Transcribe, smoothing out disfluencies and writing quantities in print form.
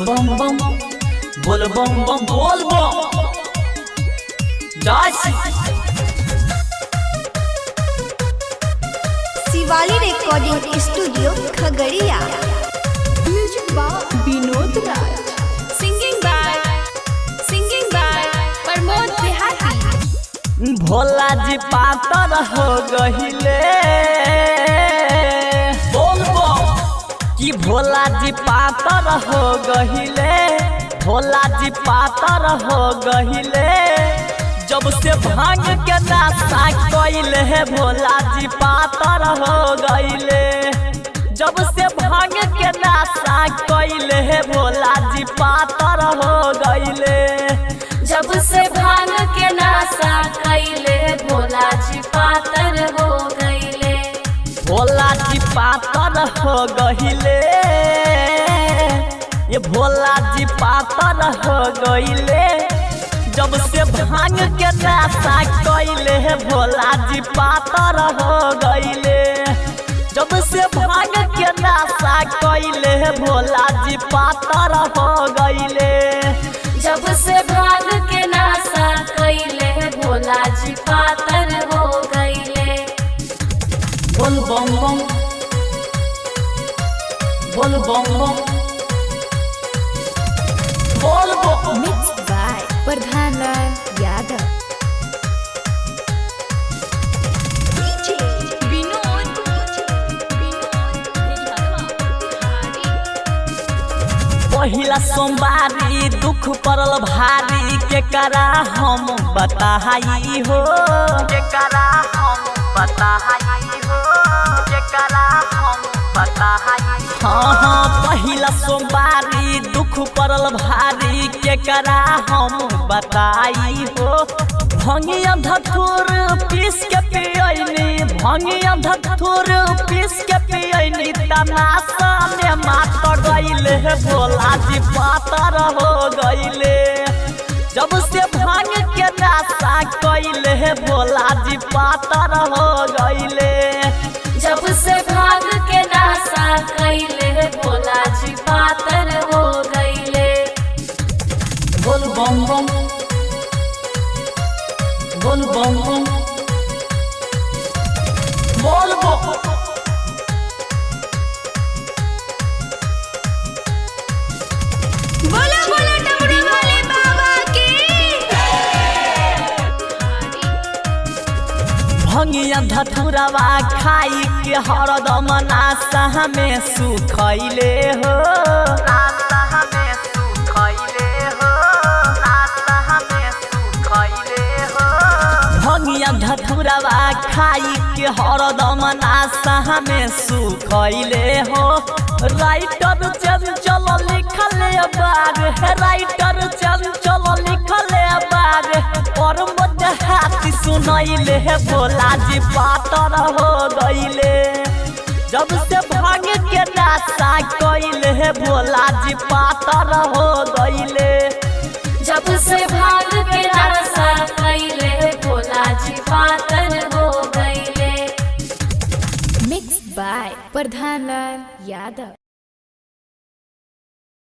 बम बम, बोल बम बम, बोल बम। जय Shri. Shivali recording studio Khagaria. Music by Vinod Raj. Singing by Pramod Dehati. Bhola ji पातर हो गहिले, बोल बम। कि भोला जी पातर हो गहिले, भोला जी पातर हो गहिले। जब से भांग के नशा कैले हे भोला जी पातर हो गईले। जब से भांग के नशा कैले हे भोला जी पातर हो गईले। जब से भांग के नशा कैले भोला जी पातर हो गईले। भोला जी पातर हो गहिले, ये भोला जी पातर हो गईले। जब से भांग के नशा कैले हे भोला जी पातर हो गईले। जब से भांग के नशा कैले हे भोला जी पातर हो गईले। जब से भांग के नशा कैले भोला जी पातर हो गईले। बोल बम बम, बोल बम बम, बोल बम। Mixed by Pradhan Lal Yadav. Vinod पहिला सोमवारी दुख पड़ल भारी, केकरा हम बताई हो, केकरा हम बताई हो, केकरा हम बताई। हाँ हाँ, पहिला सोमवारी दुख पड़ल भारी, केकरा हम बताई हो। भंगिया धतूर पीस के पियनी, भंगिया धतूर पीस के पियनी, तमाशा में मात गईले हे भोला जी पातर हो गईले। जब से भांग के नशा कैले हे भोला जी पातर हो गईले। जब से भांग के नशा कैले भोला जी पातर हो गईले। बोल बम बम, बोल बम बम, बोल बम। बोलो बोलो डमरू वाले बाबा की। भंगिया धतुरवा खाई के हरदम नाशा में सुखैले हो, नाशा में सुखैले हो, नाशा में सुखैले हो। भंगिया धतुरवा खाई के हरदम नाशा में सुखैले हो। राइटर चंचल लिखले बार, राइटर चंचल लिखले बार, और हाथी सुनैले हे भोला जी पातर हो गईले। जब से भांग के नशा कैले हे भोला जी पातर हो गईले। जब से भांग के नशा कैले भोला जी पातर हो गईले। Mixed by Pradhan Lal Yadav.